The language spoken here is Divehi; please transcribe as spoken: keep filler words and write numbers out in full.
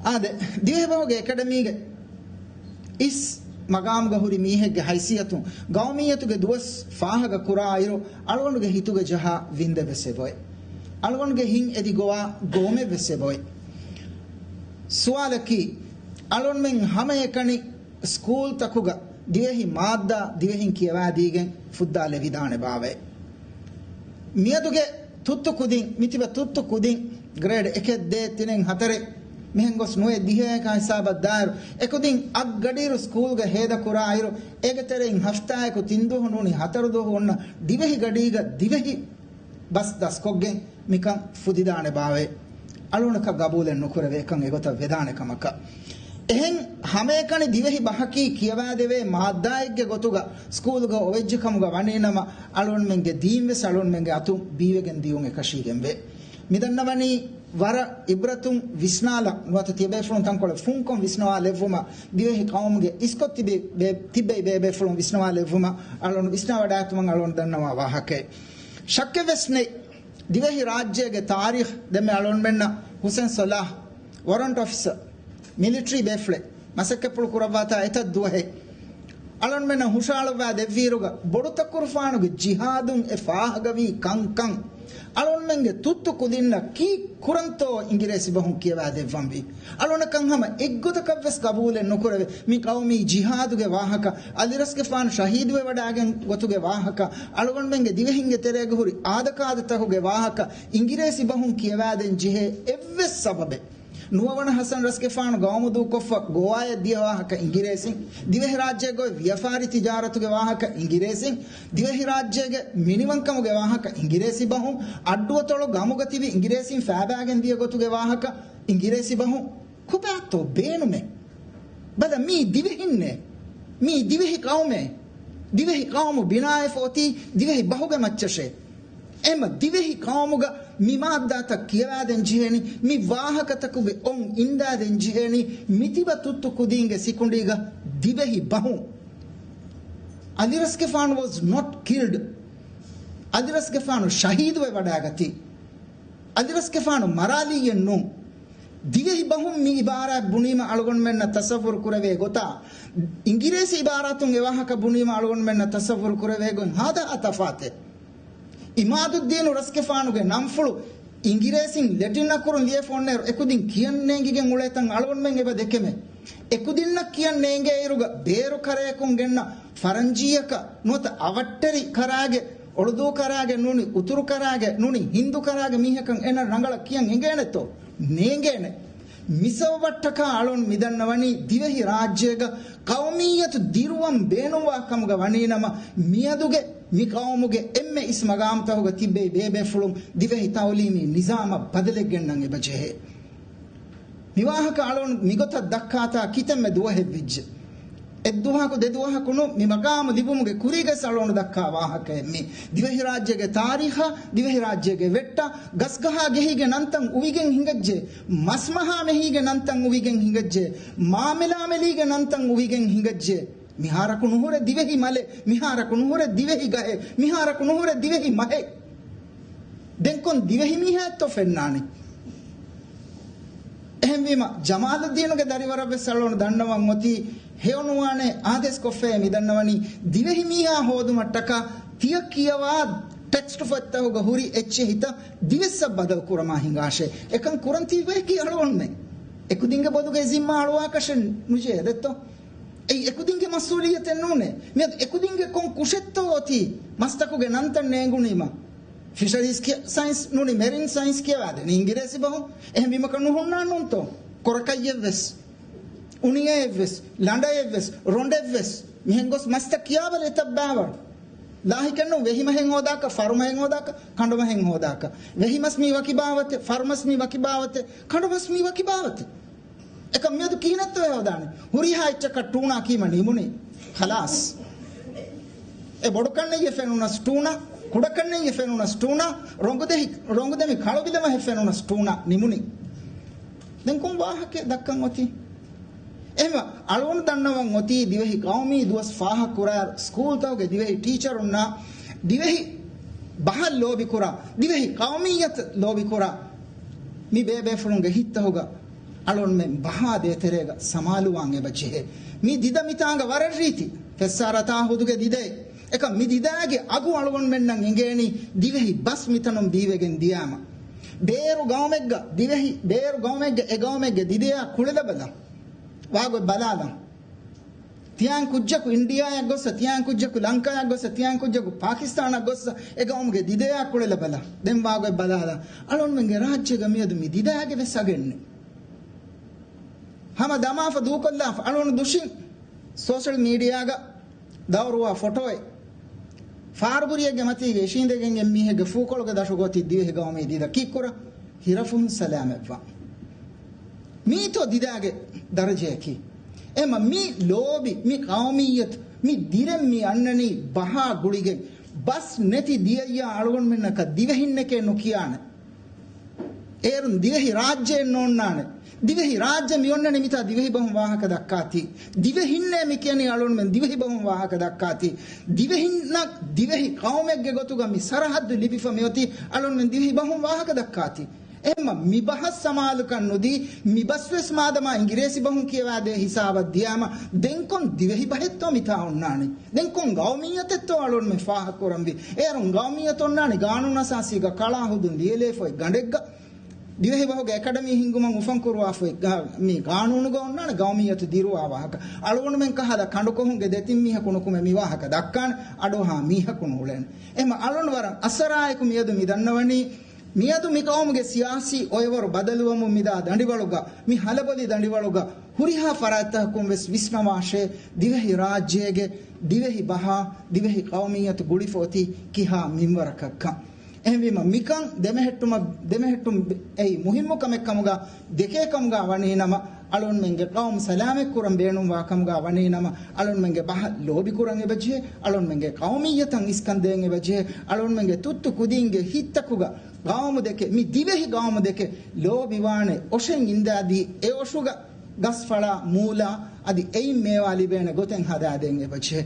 އާދެ، ދިވެހިބަހުގެ އެކަޑަމީގެ އިސް މަގާމުގަ ހުރި މީހެއްގެ ހައިސިއްޔަތުން ގައުމިއްޔަތުގެ ދުވަސް ފާހަގަ ކުރާއިރު، އަޅުގަނޑުގެ ހިތުގަ ޖަހާ ވިންދެއް ވެސް އެބައޮތް. އަޅުގަނޑުގެ ހިތް އެދި ގޮވާ ގޮވުމެއް ވެސް އެބައޮތް. ސުވާލަކީ، އަޅުންމެން ހަމައެކަނި ސްކޫލްތަކުގަ ދިވެހި މާއްދާ ދިވެހިން ކިޔަވާދީގެން ފުއްދާލެވިދާނެ ބާވައޭ؟ މިއަދުގެ ތުއްތު ކުދިން، މިތިބަ ތުއްތު ކުދިން، ގްރޭޑް އެކެއް، ދޭއް، ތިނެއް، ހަތަރެއް މިހެން ގޮސް ނުވައެއް ދިހައެކާ ހިސާބަށް ދާއިރު، އެކުދިން އަށް ގަޑިއިރު ސްކޫލްގަ ހޭދަ ކުރާއިރު، އޭގެ ތެރެއިން ހަފްތާއަކު ތިން ދުވަހު ނޫނީ ހަތަރު ދުވަހު އޮންނަ ދިވެހި ގަޑީގަ ދިވެހި ބަސް ދަސްކޮށްގެން މިކަން ފުދިދާނެ ބާވައޭ؟ އަޅުގަނޑަކަށް ގަބޫލެއް ނުކުރެވޭ، އެކަން އެގޮތަށް ވެދާނެ ކަމަކަށް. އެހެން ހަމައެކަނި ދިވެހި ބަހަކީ ކިޔަވާދެވޭ މާއްދާއެއްގެ ގޮތުގަ ސްކޫލުގަ އޮވެއްޖެ ކަމުގަ ވަނީނަމަ، އަޅުގަނޑުމެންގެ ދީން ވެސް އަޅުގަނޑުމެންގެ އަތުން ބީވެގެން ދިޔުން އެކަށީގެންވޭ. މިދަންނަވަނީ ވަރަށް އިބްރަތުން ވިސްނާލަން، ނުވަތަ ތިޔަބޭފުޅުން ތަންކޮޅެއް ފުންކޮށް ވިސްނަވާލެއްވުމަށް، ދިވެހި ޤައުމުގެ އިސްކޮށް ތިބި ބޭ-، ތިއްބެވި ބޭބޭފުޅުން ވިސްނަވާލެއްވުމަށް އަޅުގަނޑު ވިސްނާވަޑައިގަތުމަށް އަޅުގަނޑު ދަންނަވާ ވާހަކައެއް. ޝައްކެއް ވެސް ނެތް. ދިވެހި ރާއްޖޭގެ ތާރީޚް ދެންމެ އަޅުގަނޑުމެންނަށް ހުސެން ސަލާހް، ވޮރަންޓް އޮފިސަރ، މިލިޓަރީ ބޭފުޅެއް މަސައްކަތްޕުޅު ކުރައްވާތާ އެތައް ދުވަހެއް އަޅުގަނޑުމެންނަށް ހުށަހަޅައްވާ ދެއްވިއިރުގަ، ބޮޑުތަކުރުފާނުގެ ޖިހާދުން އެ ފާހަގަވީ ކަންކަން އަޅުގަނޑުމެންގެ ތުއްތު ކުދިންނަށް ކީއްކުރަންތޯ އިނގިރޭސި ބަހުން ކިޔަވާދެއްވަންވީ؟ އަޅުގަނޑަކަށް ހަމަ އެއްގޮތަކަށްވެސް ގަބޫލެއް ނުކުރެވޭ. މި ޤައުމީ ޖިހާދުގެ ވާހަކަ، އަލިރަސްގެފާނު ޝަހީދުވެވަޑައިގެން ގޮތުގެ ވާހަކަ، އަޅުގަނޑުމެންގެ ދިވެހިންގެ ތެރޭގަ ހުރި އާދަކާދަތަކުގެ ވާހަކަ އިނގިރޭސި ބަހުން ކިޔަވާދޭން ޖެހޭ އެއްވެސް ސަބަބެއް. ނުވަވަނަ ޙަސަން ރަސްގެފާނު ގައުމުދޫކޮށްފަ ގޯވާޔަށް ދިޔަ ވާހަކަ އިނގިރޭސިން، ދިވެހިރާއްޖޭގަ އޮތް ވިޔަފާރި ތިޖާރަތުގެ ވާހަކަ އިނގިރޭސިން، ދިވެހިރާއްޖޭގެ މިނިވަންކަމުގެ ވާހަކަ އިނގިރޭސި ބަހުން، އައްޑުއަތޮޅު ގަމުގަ ތިބި އިނގިރޭސިން ފައިބާގެން ދިޔަ ގޮތުގެ ވާހަކަ އިނގިރޭސި ބަހުން. ކޮބާތޯ ބޭނުމެއް؟ ބަލަ، މީ ދިވެހިންނޭ. މީ ދިވެހި ޤައުމޭ. ދިވެހި ޤައުމު ބިނާވެފަ އޮތީ ދިވެހި ބަހުގެ މައްޗަށޭ. އެހެންމަ ދިވެހި ޤައުމުގަ މި މާއްދާތައް ކިޔަވާދޭން ޖެހޭނީ، މި ވާހަކަތަކުގެ އޮން އިންދާދޭން ޖެހޭނީ، މިތިބަ ތުއްތު ކުދީންގެ ސިކުނޑީގަ ދިވެހި ބަހުން. އަލިރަސްގެފާނު was not killed. އަލިރަސްގެފާނު ޝަހީދުވެ ވަޑައިގަތީ. އަލިރަސްގެފާނު މަރާލީއެއް ނޫން. ދިވެހި ބަހުން މި އިބާރާތް ބުނީމަ އަޅުގަނޑުމެންނަށް ތަޞައްވުރު ކުރެވޭ ގޮތާ، އިނގިރޭސި އިބާރާތުން އެ ވާހަކަ ބުނީމަ އަޅުގަނޑުމެންނަށް ތަޞައްވުރު ކުރެވޭ ގޮތް ހާދަހާ ތަފާތެއް. އިމާދުއްދީނު ރަސްގެފާނުގެ ނަންފުޅު އިނގިރޭސިން ލެޓިން އަކުރުން ލިޔެފަ އޮންނައިރު އެކުދިން ކިޔަން ނޭނގިގެން އުޅޭތަން އަޅުގަނޑުމެން އެބަ ދެކެމެ. އެކުދިންނަށް ކިޔަން ނޭނގޭއިރުގަ ބޭރު ކަރަޔަކުން ގެންނަ ފަރަންޖީއަކަށް ނުވަތަ އަވަށްޓެރި ކަރާގެ، އޮޅުދޫ ކަރާގެ ނޫނީ، އުތުރު ކަރާގެ ނޫނީ، ހިންދު ކަރާގެ މީހަކަށް އޭނަ ރަނގަޅަށް ކިޔަން އެނގޭނެތޯ؟ ނޭނގޭނެ. މިސަބަބަށްޓަކާ އަޅުން މިދަންނަވަނީ ދިވެހި ރާއްޖޭގަ ޤައުމިއްޔަތު ދިރުވަން ބޭނުންވާ ކަމުގަ ވަނީނަމަ، މިއަދުގެ މި ޤައުމުގެ އެންމެ އިސް މަގާމްތަކުގަ ތިއްބެވި ބޭބޭފުޅުން ދިވެހި ތައުލީމީ ނިޒާމަށް ބަދަލެއް ގެންނަން އެބަ ޖެހޭ. މި ވާހަކަ އަޅުން މިގޮތަށް ދައްކާތާ ކިތަންމެ ދުވަހެއް ވެއްޖެ. އެއްދުވަހަކު ދެދުވަހަކު ނޫން، މި މަގާމު ލިބުމުގެ ކުރީގަސް އަޅުގަނޑު ދައްކާ ވާހަކައެއް މީ. ދިވެހިރާއްޖޭގެ ތާރީޚާ، ދިވެހިރާއްޖޭގެ ވެއްޓާ، ގަސްގަހާ ގެހީގެ ނަންތައް އުވިގެން ހިނގައްޖެ، މަސްމަހާ މެހީގެ ނަންތައް އުވިގެން ހިނގައްޖެ، މާމެލާމެލީގެ ނަންތައް އުވިގެން ހިނގައްޖެ. މިހާރަކު ނުހުރެ ދިވެހި މަލެއް، މިހާރަކު ނުހުރެ ދިވެހި ގަހެއް، މިހާރަކު ނުހުރެ ދިވެހި މަހެއް. ދެން ކޮން ދިވެހި މީހާއެއްތޯ ފެންނާނީ؟ އެހެންވީމަ، ޖަމާލުއްދީނުގެ ދަރިވަރަށް ވެސް އަޅުގަނޑު ދަންނަވަން އޮތީ، ހެޔޮނުވާނެ އާދޭސް ކޮށްފައޭ މިދަންނަވަނީ، ދިވެހި މީހާ ހޯދުމަށްޓަކާ ތިޔަ ކިޔަވާ ޓެކްސްޓް ފޮތްތަކުގަ ހުރި އެއްޗެހިތައް ދިވެއްސަށް ބަދަލު ކުރަމާ ހިނގާށޭ. އެކަން ކުރަން ތިބޭކީ އަޅުގަނޑުމެން. އެކުދިންގެ ބޮލުގައި ޒިންމާ އަޅުވާކަށެއް ނުޖެހޭ ދެއްތޯ؟ އެއީ އެކުދިންގެ މަސްއޫލިއްޔަތެއް ނޫނޭ. މިއަދު އެކުދިންގެ ކޮން ކުށެއްތޯ އޮތީ މަސްތަކުގެ ނަންތައް ނޭނގުނީމަ؟ ފިޝަރީޒް ކިޔަ-، ސައިންސް ނޫނީ މެރިން ސައިންސް ކިޔަވާދޭނީ އިނގިރޭސި ބަހުން. އެހެން ވީމަކަށް ނުހުންނާނެ ނޫންތޯ؟ ކުރަކައްޔެއްވެސް، އުނިއެއްވެސް، ލަނޑައެއްވެސް، ރޮނޑެއްވެސް މިހެން ގޮސް މަސްތައް ކިޔާބަލަ އެތައް ބާވަރު. ލާހިކެއްނު ވެހިމަހެއް ހޯދާކަށް، ފަރުމަހެއް ހޯދާކަށް، ކަނޑުމަހެއް ހޯދާކަށް. ވެހިމަސް މީ ވަކި ބާވަތެއް، ފަރުމަސް މީ ވަކި ބާވަތެއް، ކަނޑުމަސް މީ ވަކި ބާވަތެއް. އެކަން މިއަދު ކިހިނެއްތޯ ހޯދާނެ؟ ހުރިހާ އެއްޗަކަށް ޓޫނާ ކީމަ ނިމުނީ. ޚަލާސް. އެ ބޮޑުކަންނެއްޔެ ފެނުނަސް ޓޫނާ، ކުޑަކަންނެއްޔެ ފެނުނަސް ޓޫނާ، ރޮނގުދެހި-، ރޮނގުދެމި ކަޅުބިލަމަހެއް ފެނުނަސް ޓޫނާ ނިމުނީ. ދެން ކޮން ވާހަކައެއް ދައްކަން އޮތީ؟ އެހެންވެ، އަޅުގަނޑު ދަންނަވަން އޮތީ ދިވެހި ޤައުމީ ދުވަސް ފާހަގަ ކުރާއިރު، ސްކޫލްތަކުގެ ދިވެހި ޓީޗަރުންނާ ދިވެހި ބަހަށް ލޯބިކުރާ، ދިވެހި ޤައުމިއްޔަތަށް ލޯބިކުރާ މި ބޭބޭފުޅުންގެ ހިތްތަކުގަ އަޅުންމެން ބަހާ ދޭތެރޭގަ ސަމާލުވާން އެބަޖެހޭ. މި ދިދަ މިތާނގަ ވަރަށް ރީތި ފެއްސާރަތާ ހުދުގެ ދިދައެއް. އެކަމް މި ދިދާގެ އަގު އަޅުގަނޑުމެންނަށް އެނގޭނީ ދިވެހި ބަސް މިތަނުން ބީވެގެން ދިޔާމަ. ބޭރު ގައުމެއްގަ ދިވެހި، ބޭރު ގައުމެއްގެ އެ ގައުމެއްގެ ދިދަޔާ ކުޅެލަބަލަ. ވާގޮތް ބަލާލަން. ތިޔާން ކުއްޖަކު އިންޑިޔާއަށް ގޮއްސަ، ތިޔާން ކުއްޖަކު ލަންކާއަށް ގޮއްސަ، ތިޔާން ކުއްޖަކު ޕާކިސްތާނަށް ގޮއްސަ، އެ ގައުމުގެ ދިދަޔާ ކުޅެލަބަލަ. ދެން ވާގޮތް ބަލާލަ. އަޅުންމެންގެ ރާއްޖޭގަ މިއަދު މި ދިދައިގެ ވެސް އަގެއްނެ. ހަމަ ދަމާފަ ދޫކޮށްލާފަ އަޅުން ދުށިން ސޯޝަލް މީޑިއާގަ ދައުރުވާ ފޮޓޯއެއް. ފާރުބުރިއެއްގެ މަތީގަ އިށީނދެގެން އެއް މީހެއްގެ ފޫކޮޅުގެ ދަށުގަ އޮތީ ދިވެހި ގައުމީ ދިދަ. ކީއްކުރަ؟ ހިރަފުހުން ސަލާމަތްވާ. މީތޯ ދިދާގެ ދަރަޖަޔަކީ. އެމަ މި ލޯބި، މި ޤައުމިއްޔަތު، މި ދިރެން މި އަންނަނީ ބަހާ ގުޅިގެން. ބަސް ނެތި ދިޔައްޔާ އަޅުގަނޑުމެންނަކަށް ދިވެހިންނެކޭ ނުކިޔާނެ. އޭރުން ދިވެހި ރާއްޖެއެއް ނޯންނާނެ. ދިވެހި ރާއްޖެ މި އޮންނަނީ މިތާ ދިވެހި ބަހުން ވާހަކަ ދައްކާތީ. ދިވެހިންނޭ މި ކިޔަނީ އަޅުންމެން ދިވެހި ބަހުން ވާހަކަ ދައްކާތީ. ދިވެހިންނަށް ދިވެހި ޤައުމެއްގެ ގޮތުގަ މި ސަރަހައްދު ލިބިފަ މިއޮތީ އަޅުންމެން ދިވެހި ބަހުން ވާހަކަ ދައްކާތީ. އެހެންމަ މި ބަހަށް ސަމާލުކަން ނުދީ، މި ބަސްވެސް މާދަމާ އިނގިރޭސި ބަހުން ކިޔަވާދޭ ހިސާބަށް ދިޔާމަ، ދެންކޮން ދިވެހި ބަހެއްތޯ މިތާ އޮންނާނީ؟ ދެންކޮން ގައުމިއްޔަތެއްތޯ އަޅުންމެން ފާހަގަކުރަންވީ؟ އޭރުން ގައުމިއްޔަތު އޮންނާނީ ގާނޫނު އަސާސީގަ ކަޅާ ހުދުން ލިޔެލޭފައި ގަނޑެއްގަ، ދިވެހިބަހުގެ އެކަޑަމީ ހިންގުމަށް އުފަންކުރުވާފައި ގާ-، މި ގާނޫނުގަ އޮންނާނެ ގައުމިއްޔަތު ދިރުވާ ވާހަކަ. އަޅުގަނޑުމެން ކަހަލަ ކަނޑުކޮހުންގެ ދެތިން މީހަކު ނުކުމެ މި ވާހަކަ ދައްކާނެ، އަޑުއަހާ މީހަކު ނޫޅޭނެ. އެހެމަ އަޅުން ވަރަށް އަސަރާއެކު މިއަދު މި ދަންނަވަނީ، މިއަދު މި ޤައުމުގެ ސިޔާސީ އޮއެވަރު ބަދަލުވަމުން މިދާ ދަނޑިވަޅުގަ، މި ހަލަބޮލި ދަނޑިވަޅުގަ ހުރިހާ ފަރާތްތަކަކުން ވެސް ވިސްނަވާށޭ، ދިވެހި ރާއްޖޭގެ ދިވެހި ބަހާ، ދިވެހި ޤައުމިއްޔަތު ގުޅިފަ އޮތީ ކިހާ މިންވަރަކަށްކަން. އެހެންވީމަ، މިކަން ދެމެހެއްޓުމަށް، ދެމެހެއްޓުން އެއީ މުހިއްމު ކަމެއް ކަމުގަ، ދެކޭ ކަމުގަ ވަނީ ނަމަ، އަޅުންމެންގެ ޤައުމު ސަލާމަތް ކުރަން ބޭނުންވާ ކަމުގަ ވަނީ ނަމަ، އަޅުންމެންގެ ބަހަށް ލޯބި ކުރަން އެބަޖެހޭ، އަޅުންމެންގެ ޤައުމިއްޔަތަށް އިސްކަން ދޭން އެބަޖެހޭ، އަޅުންމެންގެ ތުއްތު ކުދީންގެ ހިތްތަކުގަ ޤައުމު ދެކެ، މި ދިވެހި ޤައުމު ދެކެ ލޯބިވާނެ އޮށެއް އިންދާދީ، އެ އޮށުގަ ގަސްފަޅާ މޫލާ އަދި އެއިން މޭވާ ލިބޭނެ ގޮތެއް ހަދާދޭން އެބަޖެހޭ.